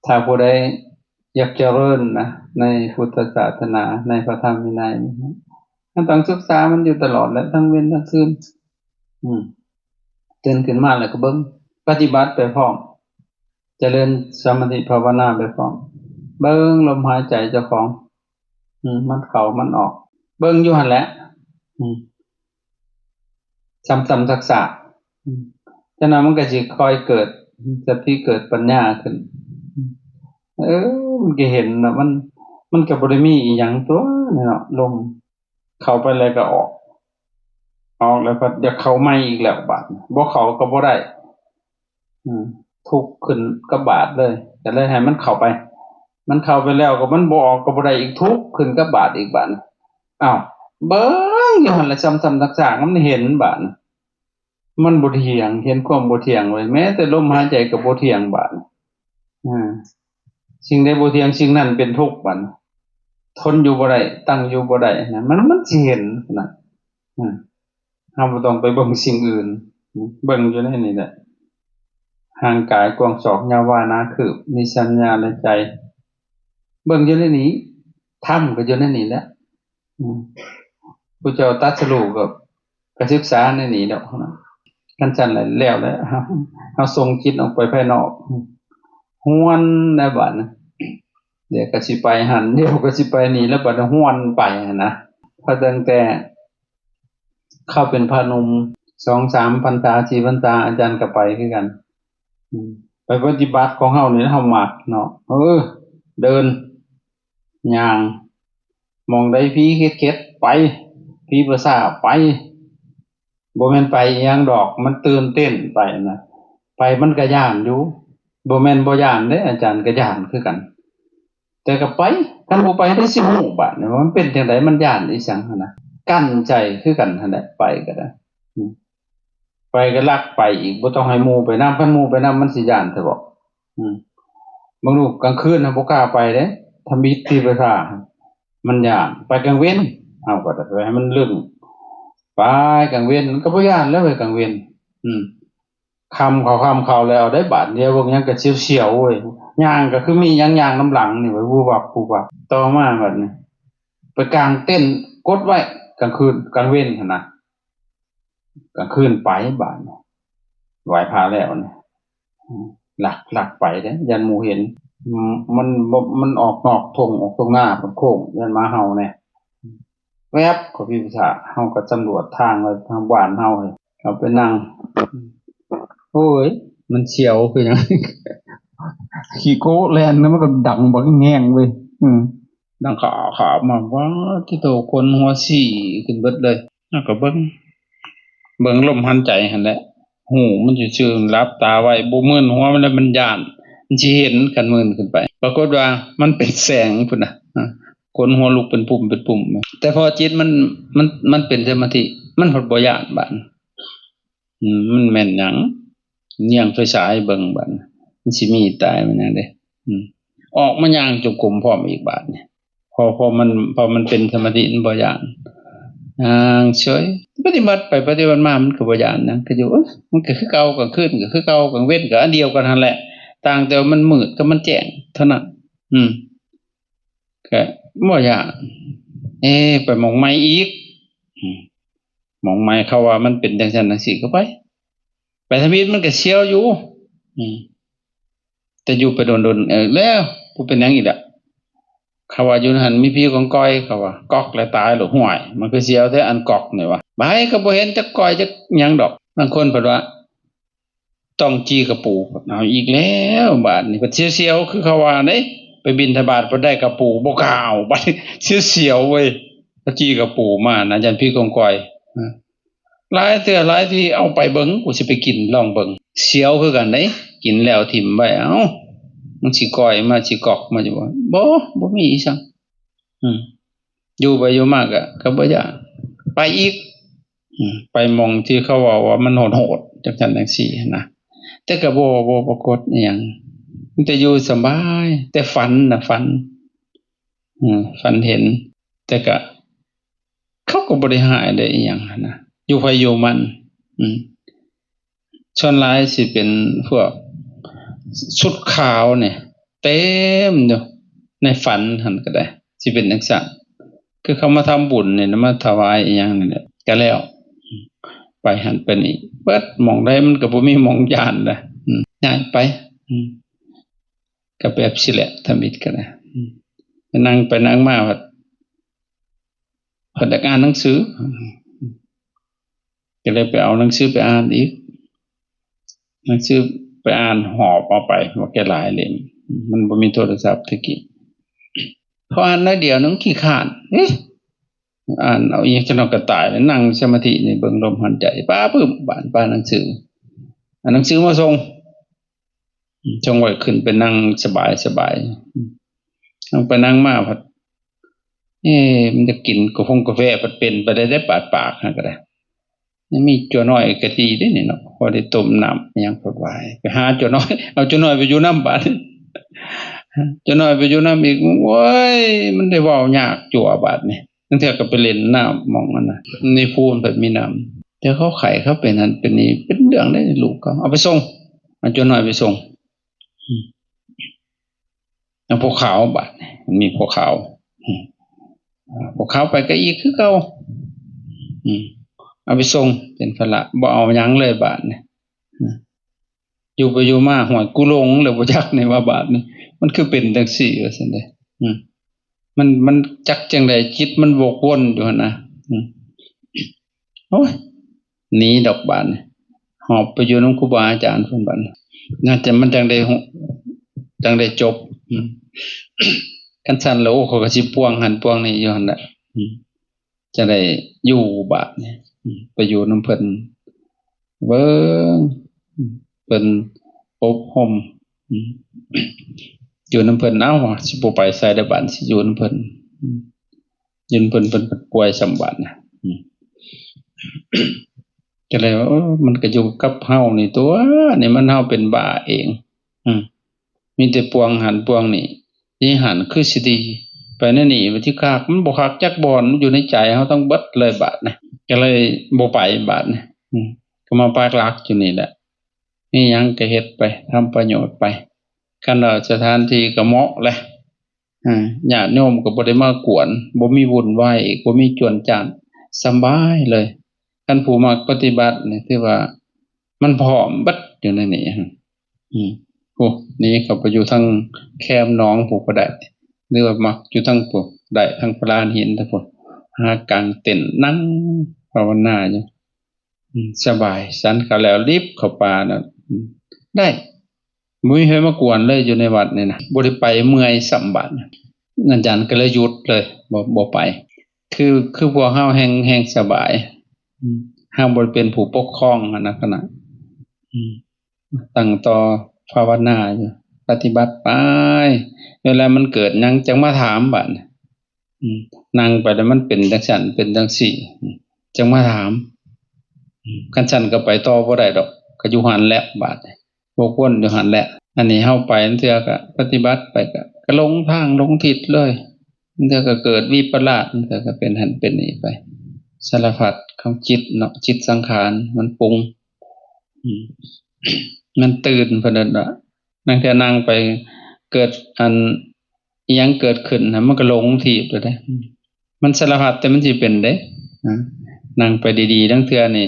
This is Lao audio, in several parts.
ຖ້າຜູ້ໃດຢາກຈະເລີນນະ ໃນພຸດທະສາສະໜາ ໃນພະທຳວິໄນນີ້ ມັນຕ້ອງສຶກສາມັນຢູ່ຕະຫຼອດແຫຼະ ທັງເວັນທັງຄືນ. ອືມ ຕື່ນຂຶ້ນມາແລ້ວກໍເບິ່ງ ປະຕິບັດໄປພ້ອມ ຈະເລີນສະມາທິພາວະນາໄປພ້ອມ ເບິ່ງລົມຫາຍໃຈເຈົ້າຂອງ ອືມ ມັນເຂົ້າມັນອອກ ເບິ່ງຢູ່ຫັ້ນແຫຼະ ອືມ ຊ້ຳໆຊາກໆ ອືມ ຈັກໜ່ອຍມັນກໍຊິຄ່ອຍເກີດສະຕິ ເກີດປັນຍາຂຶ້ນ ເອີ ມັນກໍເຫັນນະ ມັນ ມັນກໍບໍ່ໄດ້ມີອີ່ຫຍັງຕົວະເນາະ ລົມ ເຂົ້າໄປແລ້ວກໍອອກ ອອກແລ້ວພັດຢາກເຂົ້າໃໝ່ອີກແລ້ວບາດນີ້ ບໍ່ເຂົ້າກໍບໍ່ໄດ້ ອືມ ທຸກຂຶ້ນກັບບາດເລີຍ ກໍເລີຍໃຫ້ມັນເຂົ້າໄປ ມັນເຂົ້າໄປແລ້ວກໍມັນບໍ່ອອກກໍບໍ່ໄດ້ອີກ ທຸກຂຶ້ນກັບບາດອີກບາດນີ້. ອ້າວ ເບິ່ງຢູ່ຫັ້ນລະ ຊ້ຳໆຊາກໆ ມັນເຫັນບາດນີ້ ມັນບໍ່ທ່ຽງ ເຫັນຄວາມບໍ່ທ່ຽງເວີຍ ແມ້ແຕ່ລົມຫາຍໃຈກໍບໍ່ທ່ຽງບາດນີ້. ອາ ສິ່ງໃດບໍ່ທ່ຽງ ສິ່ງນັ້ນເປັນທຸກບາດນີ້ ທົນຢູ່ບໍ່ໄດ້ ຕັ້ງຢູ່ບໍ່ໄດ້ນະ ມັນ ມັນຊິເຫັນນະ. ອາ ເຮົາບໍ່ຕ້ອງໄປເບິ່ງສິ່ງອື່ນ ເບິ່ງຢູ່ໃນນີ້ແຫຼະ ຮ່າງກາຍກວ້າງສອກຍາວວາໜາຄືບ ມີສັນຍາໃນໃຈ ເບິ່ງຢູ່ໃນນີ້ ທຳກໍຢູ່ໃນນີ້ແຫຼະ. ອືມ ພະເຈົ້າຕັດສະຮູ້ກໍ ກໍສຶກສາໃນນີ້ດອກ ຄັນຊັ້ນແລ້ວແລ້ວແຫຼະ ເຮົາ ເຮົາສົ່ງຈິດອອກໄປພາຍນອກ ຮວນແລ້ວບາດນີ້ ດຽວກໍຊິໄປຫັ້ນ ດຽວກໍຊິໄປນີ້ ແລ້ວບາດຮວນໄປຫັ້ນນະ. ເພາະຕັ້ງແຕ່ເຂົາເປັນພະໜຸ່ມ ສອງສາມພັນສາ ສີ່ພັນສາ ອາຈານກໍໄປຄືກັນ ອືມ ໄປປະຕິບັດຂອງເຮົານີ້ ເຮົາມັກເນາະ ເອີ ເດີນ ຍ່າງ ໝ່ອງໃດຜີເຂັດໆ ໄປ ຜີປະສາດ ໄປ ບໍ່ແມ່ນໄປອີ່ຫຍັງດອກ ມັນຕື່ນເຕັ້ນໄປນະ ໄປມັນກະຢ້ານຢູ່ ບໍ່ແມ່ນບໍ່ຢ້ານເດ້ ອາຈານກະຢ້ານຄືກັນ ແຕ່ກະໄປ ຄັນບໍ່ໄປໃຜຊິຮູ້ບາດນີ້ວ່າມັນເປັນຈັ່ງໃດ ມັນຢ້ານອີ່ຫຍັງຫັ້ນນະ ກັ້ນໃຈຄືກັນຫັ້ນແຫຼະ ໄປກະໄດ້ ອືມ ໄປກໍລັກໄປອີກ ບໍ່ຕ້ອງໃຫ້ໝູ່ໄປນຳ ຄັນໝູ່ໄປນຳມັນຊິຢ້ານແທ້ບໍ? ອືມ ບາງລູກກາງຄືນນະບໍ່ກ້າໄປເດ້ ທຳອິດທີ່ໄປທ່າ ມັນຢ້ານ ໄປກາງເວັນ ເຮົາກໍໄດ້ໄປໃຫ້ມັນລຶ້ງ ໄປກາງເວັນມັນກໍບໍ່ຢ້ານແລ້ວເວີຍ ກາງເວັນ ອືມ ຄ່ຳເຂົ້າ ຄ່ຳເຂົ້າແລ້ວເດ້ ບາດດຽວເບິ່ງຫຍັງກໍສຽວໆເວີຍ ຍ່າງກໍຄືມີຫຍັງຍ່າງນຳຫຼັງນີ້ເວີຍ ວືບວັບວືບວັບ ຕໍ່ມາບາດນີ້ ໄປກາງເຕັນກົດໄວ້ກາງຄືນ ກາງເວັນຫັ້ນນະ ກາງຄືນໄປບາດນີ້ ໄຫວ້ພະແລ້ວນີ້ ລັກ ລັກໄປເດ້ ຢ້ານໝູ່ເຫັນ ອືມ ມັນບໍ່ ມັນອອກນອກທົ່ງ ອອກທົ່ງນາ ໂຄ້ງ ຢ້ານໝາເຫົ່າແດ່ ແວບເຂົ້າໄປ ເຮົາກໍສຳຫຼວດທາງໄວ້ທາງບ້ານເຮົາ ເຮົາໄປນັ່ງ ໂອ້ຍ ມັນສຽວຄືຫຍັງ ຂີ້ໂກ້ແລ່ນ ແລ້ວມັນກໍດັງບັກແຮງເວີຍ ອືມ ດັງຂາໆມາ ວ້າ ຕິໂຕ ຂົນຫົວສີຂຶ້ນເບິດເລີຍ ເຮົາກໍເບິ່ງ ເບິ່ງລົມຫາຍໃຈຫັ້ນແຫຼະ ຮູ້ມັນຊື່ໆ ຫຼັບຕາໄວ້ ບໍ່ມືນຫົວມັນແລ້ວ ມັນຢ້ານ ມັນຊິເຫັນ ຄັນມືນຂຶ້ນໄປ ປາກົດວ່າມັນເປັນແສງພຸ້ນນະ ອາ ຂົນຫົວລຸກເປັນປຸ່ມເປັນປຸ່ມ ແຕ່ພໍຈິດມັນ ມັນ ມັນເປັນສະມາທິ ມັນພັດບໍ່ຢ້ານບາດ ອືມ ມັນແມ່ນຫຍັງ? ແຍງໄຟສາຍເບິ່ງບາດນີ້ ມັນຊິມີຕາຍແມ່ນຫຍັງເດ້? ອືມ ອອກມາຍ່າງຈົງກົມພ້ອມອີກບາດນີ້ ເພາະ ເພາະມັນ ເພາະມັນເປັນສະມາທິ ມັນບໍ່ຢ້ານ ຍ່າງເສີຍ ປະຕິບັດໄປປະຕິບັດມາ ມັນກໍບໍ່ຢ້ານຫຍັງ ກໍຢູ່ ເອີ ມັນກໍຄືເກົ່າ ກາງຄືນກໍຄືເກົ່າ ກາງເວັນກໍອັນດຽວກັນຫັ້ນແຫຼະ ຕ່າງແຕ່ວ່າມັນມືດກັບມັນແຈ້ງເທົ່ານັ້ນ ອືມ ກໍບໍ່ຢ້ານ ເອ ໄປໝ່ອງໃໝ່ອີກ ອືມ ໝ່ອງໃໝ່ ເຂົາວ່າມັນເປັນຈັ່ງຊັ້ນຈັ່ງຊີ້ກໍໄປ ໄປທຳອິດມັນກໍສຽວຢູ່ ອືມ ແຕ່ຢູ່ໄປດົນໆ ເອີ ແລ້ວບໍ່ເປັນຫຍັງອີກລະ ເຂົາວ່າຢູ່ຫັ້ນມີຜີກອງກອຍ ເຂົາວ່າກອກແລ້ວຕາຍໂລດ ຫ້ວຍ ມັນຄືສຽວແທ້ອັນກອກນີ້ວ່າ ໄປກໍບໍ່ເຫັນຈັກກອຍຈັກຫຍັງດອກ ບາງຄົນເພິ່ນວ່າ ຕ້ອງຈີ່ກະປູ ເອົາອີກແລ້ວ ບາດນີ້ພັດສຽວໆ ຄືເຂົາວ່າເດ້ ໄປບິນທະບາດພັດໄດ້ກະປູ ບໍ່ກ້າເອົາ ບາດນີ້ສຽວໆເວີຍ ຈີ່ກະປູມານະ ຢ້ານຜີກອງກອຍ ຫຼາຍເທື່ອຫຼາຍທີ ເອົາໄປເບິ່ງ ກູຊິໄປກິນລອງເບິ່ງ ສຽວຄືກັນເດ້ ກິນແລ້ວຖິ້ມໄວ້ ເອົ້າ ມັນຊິກອຍມາ ຊິກອກມາຢູ່ບໍ່? ບໍ່ ບໍ່ມີອີ່ຫຍັງ ອືມ ຢູ່ໄປຢູ່ມາກໍ ກໍບໍ່ຢາກໄປອີກ ອືມ ໄປໝ່ອງທີ່ເຂົາເວົ້າວ່າມັນໂຫດໆ ຈັ່ງຊັ້ນຈັ່ງຊີ້ນະ ແຕ່ກໍບໍ່ ບໍ່ປາກົດອີ່ຫຍັງ ມີແຕ່ຢູ່ສະບາຍ ແຕ່ຝັນນະ ຝັນ ອືມ ຝັນເຫັນ ແຕ່ກໍ ເຂົາກໍບໍ່ໄດ້ຮ້າຍໄດ້ອີ່ຫຍັງຫັ້ນນະ ຢູ່ໃຜຢູ່ມັນ ອືມ ສ່ວນຫຼາຍຊິເປັນພວກຊຸດຂາວນີ້ ເຕັມຢູ່ ໃນຝັນຫັ້ນກໍໄດ້ ຊິເປັນຈັ່ງຊັ້ນ. ຄືເຂົາມາທຳບຸນນີ້ນະ ມາຖວາຍອີ່ຫຍັງນີ້ແຫຼະ ກໍແລ້ວ ໄປຫັ້ນໄປນີ້ເບິດ. ໝ່ອງໃດມັນກໍບໍ່ມີໝ່ອງຢ້ານນະ ອືມ ຍ້າຍໄປ ອືມ ກໍແບບຊີ້ແຫຼະ ທຳອິດກໍໄດ້ ອືມ ໄປນັ່ງໄປນັ່ງມາ ພັດ ເພິ່ນຢາກອ່ານໜັງສື ກໍເລີຍໄປເອົາໜັງສືໄປອ່ານອີກ ໜັງສືໄປອ່ານຫອບເອົາໄປ ວ່າແກ່ຫຼາຍເຫຼັ້ມ ມັນບໍ່ມີໂທລະສັບແຕ່ກີ້. ພໍອ່ານໜ້ອຍດຽວໜຶ່ງຂີ້ຄ້ານ ເອີ ອ່ານເອົາອີ່ຫຍັງ ຈັກໜ່ອຍກໍຕາຍແລ້ວ. ນັ່ງສະມາທິນີ້ ເບິ່ງລົມຫາຍໃຈ ປ້າປຶ້ມ ບາດປ່ານໜັງສື ເອົາໜັງສືມາສົ່ງ ອືມ ຈັ່ງວ່າຂຶ້ນໄປນັ່ງສະບາຍໆ ອືມ ນັ່ງໄປນັ່ງມາພັດ ເອ ມັນຈະກິນກາຟງກາແຟ ພັດເປັນໄປໄດ້ ໄດ້ປາດປາກຫັ້ນກໍໄດ້. ຍັງມີຈົວນ້ອຍກໍດີເດ້ນີ້ເນາະ ພໍໄດ້ຕົ້ມນ້ຳຫຍັງ ເພິ່ນວ່າ ໄປຫາຈົວນ້ອຍ ເອົາຈົວນ້ອຍໄປຢູ່ນຳບາດ ຈົວນ້ອຍໄປຢູ່ນຳອີກ ໂອ້ຍ ມັນໄດ້ເວົ້າຍາກຈົວບາດນີ້. ບາງເທື່ອກໍໄປຫຼິ້ນນ້ຳໝ່ອງນັ້ນນະ ໃນພູມັນເພິ່ນມີນ້ຳ ແຕ່ເຂົາໄຂ້ ເຂົາເປັນຫັ້ນເປັນນີ້ ເປັນເລື່ອງໃດ ລູກເຂົາ ເອົາໄປສົ່ງ ເອົາຈົວນ້ອຍໄປສົ່ງ ອືມ ເອົາພວກຂາວບາດນີ້ ມັນມີພວກຂາວ ອືມ ພວກຂາວໄປກໍອີກຄືເກົ່າ ອືມ ເອົາໄປສົ່ງເປັນພາລະ ບໍ່ເອົາຫຍັງເລີຍບາດນີ້ ອືມ ຢູ່ໄປຢູ່ມາ ຫ້ວຍ ກູຫຼົງແລ້ວບໍ່ຈັກນີ້ວ່າບາດນີ້ ມັນຄືເປັນຈັ່ງຊີ້ວ່າຊັ້ນເດ້ ອືມ ມັນ ມັນຈັກຈັ່ງໃດ ຈິດມັນວົກວົນຢູ່ຫັ້ນນະ ອືມ ໂອ້ຍ ໜີດອກບາດນີ້ ຫອບໄປຢູ່ນຳຄູບາອາຈານເພິ່ນບາດນີ້ ໜ້າຈະ ມັນຈັ່ງໄດ້ ຈັ່ງໄດ້ຈົບ ອືມ ຄັນຊັ້ນແລ້ວ ໂອ້ ຂ້ອຍກໍຊິປວງຫັ້ນປວງນີ້ຢູ່ຫັ້ນແຫຼະ ອືມ ຈະໄດ້ຢູ່ບາດນີ້ ອືມ ໄປຢູ່ນຳເພິ່ນ ເບິ່ງ ເພິ່ນອົບຮົມ ອືມ ຢູ່ນຳເພິ່ນ ເອົ້າ ຊິບໍ່ໄປໃສແລ້ວບາດ ຊິຢູ່ນຳເພິ່ນ ອືມ ຢູ່ນຳເພິ່ນ ເພິ່ນປ່ວຍຊ້ຳບາດນະ ອືມ ກໍເລີຍວ່າ ເອີ ມັນກໍຢູ່ກັບເຮົານີ້ຕົວະ ນີ້ມັນເຮົາເປັນບ້າເອງ ອືມ ມີແຕ່ປວງຫັ້ນປວງນີ້ ນີ້ຫັ້ນຄືຊິດີ ໄປແນວນີ້ມັນຊິຄັກ ມັນບໍ່ຄັກຈັກບ່ອນ ມັນຢູ່ໃນໃຈເຮົາທັງເບິດເລີຍບາດນີ້ ກໍເລີຍບໍ່ໄປບາດນີ້ ອືມ ກໍມາປັກຫຼັກຢູ່ນີ້ແຫຼະ ມີຫຍັງກໍເຮັດໄປ ທຳປະໂຫຍດໄປ ຄັນວ່າສະຖານທີ່ກໍເໝາະແຫຼະ ອາ ຍາດໂຍມກໍບໍ່ໄດ້ມາກວນ ບໍ່ມີວຸ່ນວາຍອີກ ບໍ່ມີຈວນຈານ ສະບາຍເລີຍ. ຄັນຜູ້ມັກປະຕິບັດນີ້ ຖືວ່າມັນພ້ອມເບິດຢູ່ໃນນີ້ ອືມ ໂອ້ ໜີເຂົ້າໄປຢູ່ທາງແຄມໜອງພຸ້ນກໍໄດ້ ຫຼືວ່າມັກຢູ່ທາງພຸ້ນ ໄດ້ທາງພະລານຫີນທາງພຸ້ນ ຫາກາງເຕັນນັ່ງພາວະນາຢູ່ ອືມ ສະບາຍ ສັນຂາແລ້ວລິບເຂົ້າປ່ານະ ອືມ ໄດ້ ບໍ່ມີໃຜມາກວນເລີຍ ຢູ່ໃນວັດນີ້ນະ ບໍ່ໄດ້ໄປເມື່ອຍຊ້ຳບາດ ອາຈານກໍເລີຍຢຸດເລີຍ ບໍ່ ບໍ່ໄປ ຄື ຄືພວກເຮົາແຮ່ງ ແຮ່ງສະບາຍ ອືມ ເຮົາບໍ່ໄດ້ເປັນຜູ້ປົກຄອງຫັ້ນນະ ຂະໜາດ ອືມ ຕັ້ງຕໍ່ພາວະນາຢູ່ ປະຕິບັດໄປ ເວລາມັນເກີດຫຍັງຈັ່ງມາຖາມບາດນີ້ ອືມ ນັ່ງໄປແລ້ວມັນເປັນຈັ່ງຊັ້ນເປັນຈັ່ງຊີ້ ອືມ ຈັ່ງມາຖາມ ອືມ ຄັນຊັ້ນກໍໄປຕໍ່ບໍ່ໄດ້ດອກ ກໍຢູ່ຫັ້ນແຫຼະບາດນີ້ ວົກວົນຢູ່ຫັ້ນແຫຼະ. ອັນນີ້ເຮົາໄປ ລາງເທື່ອກໍປະຕິບັດໄປ ກໍ ກໍຫຼົງທາງຫຼົງທິດເລີຍ ລາງເທື່ອກໍເກີດວິປະລາດ ລາງເທື່ອກໍເປັນຫັ້ນເປັນນີ້ໄປ ສາລະພັດຂອງຈິດເນາະ ຈິດສັງຂານມັນປຸງ ອືມ ມັນຕື່ນ ເພິ່ນເອີ້ນວ່າ ນັ່ງແຕ່ນັ່ງໄປເກີດອັນ ອີ່ຫຍັງເກີດຂຶ້ນນະ ມັນກໍຫຼົງທີບແລ້ວເດ້ ມັນສາລະພັດແຕ່ມັນຊິເປັນເດ້ ນະ ນັ່ງໄປດີໆ ລາງເທື່ອນີ້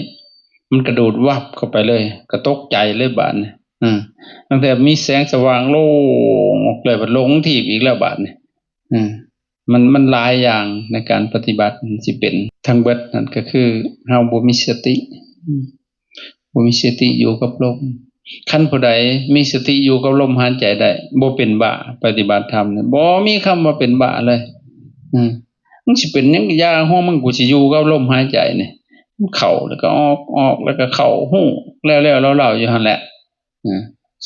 ມັນກະດູດວັບເຂົ້າໄປເລີຍ ກະຕົກໃຈເລີຍບາດນີ້ ເອີ ຕັ້ງແຕ່ມີແສງສະຫວ່າງໂລ່ງອອກເລີຍ ບັດຫຼົງທີບອີກແລ້ວບາດນີ້ ເອີ ມັນ ມັນຫຼາຍຢ່າງໃນການປະຕິບັດ ມັນຊິເປັນທັງເບິດນັ້ນ ກໍຄືເຮົາບໍ່ມີສະຕິ ອືມ ບໍ່ມີສະຕິຢູ່ກັບລົມ. ຄັນຜູ້ໃດມີສະຕິຢູ່ກັບລົມຫາຍໃຈໄດ້ ບໍ່ເປັນບ້າ ປະຕິບັດທຳນີ້ ບໍ່ມີຄຳວ່າເປັນບ້າເລີຍ. ອືມ ມຶງຊິເປັນຫຍັງກະຢ່າຫົວມຶງ ກູຊິຢູ່ກັບລົມຫາຍໃຈນີ້ ມັນເຂົ້າແລ້ວກໍອອກ ອອກແລ້ວກໍເຂົ້າ ຮູ້ແລ້ວໆເລົ່າໆຢູ່ຫັ້ນແຫຼະ. ເອີ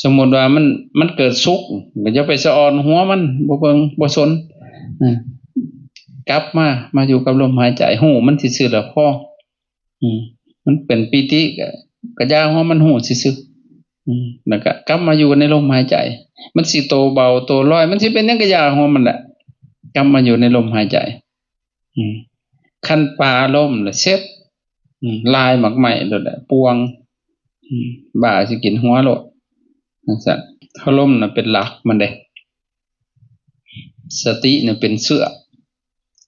ສົມມຸດວ່າມັນ ມັນເກີດສຸກ ກໍຢ່າໄປສະອອນຫົວມັນ ບໍ່ເບິ່ງບໍ່ສົນ. ເອີ ກັບມາ ມາຢູ່ກັບລົມຫາຍໃຈ ຮູ້ມັນຊື່ໆແລ້ວພໍ. ອືມ ມັນເປັນປີຕິ ກໍ ກໍຢ່າຫົວມັນ ຮູ້ຊື່ໆ. ອືມ ແລ້ວກໍກັບມາຢູ່ໃນລົມຫາຍໃຈ ມັນຊິໂຕເບົາໂຕລອຍ ມັນຊິເປັນຫຍັງກໍຢ່າຫົວມັນແຫຼະ ກັບມາຢູ່ໃນລົມຫາຍໃຈ. ອືມ ຄັນປາລົມລະເສັດ ອືມ ລາຍໝາກໄມ້ໂລດແຫຼະ ປວງ ອືມ ບ້າຊິກິນຫົວໂລດ ຈັ່ງຊັ້ນ. ເຮົາລົມນະເປັນຫຼັກມັນເດ້ ສະຕິນະເປັນເຊືອກ,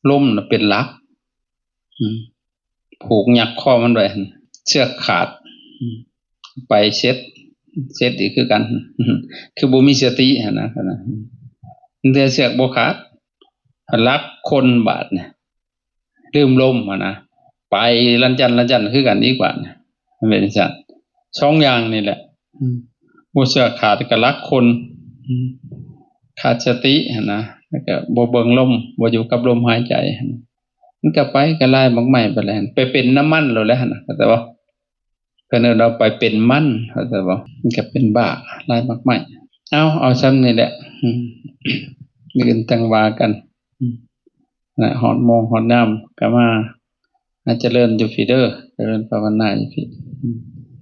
ລົມນະເປັນຫຼັກ. ອືມ ຜູກຍັກຄໍມັນໄວ້ຫັ້ນ ເຊືອກຂາດ ອືມ ໄປເຊັດ ເຊັດອີກຄືກັນ ຄືບໍ່ມີສະຕິຫັ້ນນະ. ເທື່ອເຊືອກບໍ່ຂາດ ຫຼັກຄົນບາດນີ້ ລືມລົມຫັ້ນນະ ໄປລັນຈັນລັນຈັນຄືກັນອີກບາດນີ້. ມັນເປັນຈັ່ງຊັ້ນ ສອງຢ່າງນີ້ແຫຼະ. ອືມ ບໍ່ເຊືອກຂາດກໍຫຼັກຄົນ ອືມ ຂາດສະຕິຫັ້ນນະ ແລ້ວກໍບໍ່ເບິ່ງລົມ ບໍ່ຢູ່ກັບລົມຫາຍໃຈຫັ້ນ ມັນກໍໄປກໍລາຍໝາກໄມ້ໄປແລ້ວ ໄປເປັນນ້ຳມັນໂລດແຫຼະຫັ້ນນະ ເຂົ້າໃຈບໍ່? ເພິ່ນເອີ້ນວ່າໄປເປັນມັນ ເຂົ້າໃຈບໍ່? ມັນກໍເປັນບ້າລາຍໝາກໄມ້. ເອົາ ເອົາຊ່ຳນີ້ແຫຼະ ອືມ ມື້ອື່ນຈັ່ງວ່າກັນ. ອືມ ນະ ຮອດໂມງຮອດຍາມກໍມາ ໃຫ້ຈະເລີນຢູ່ພີ້ເດີ ຈະເລີນພາວະນາຢູ່ພີ້. ອືມ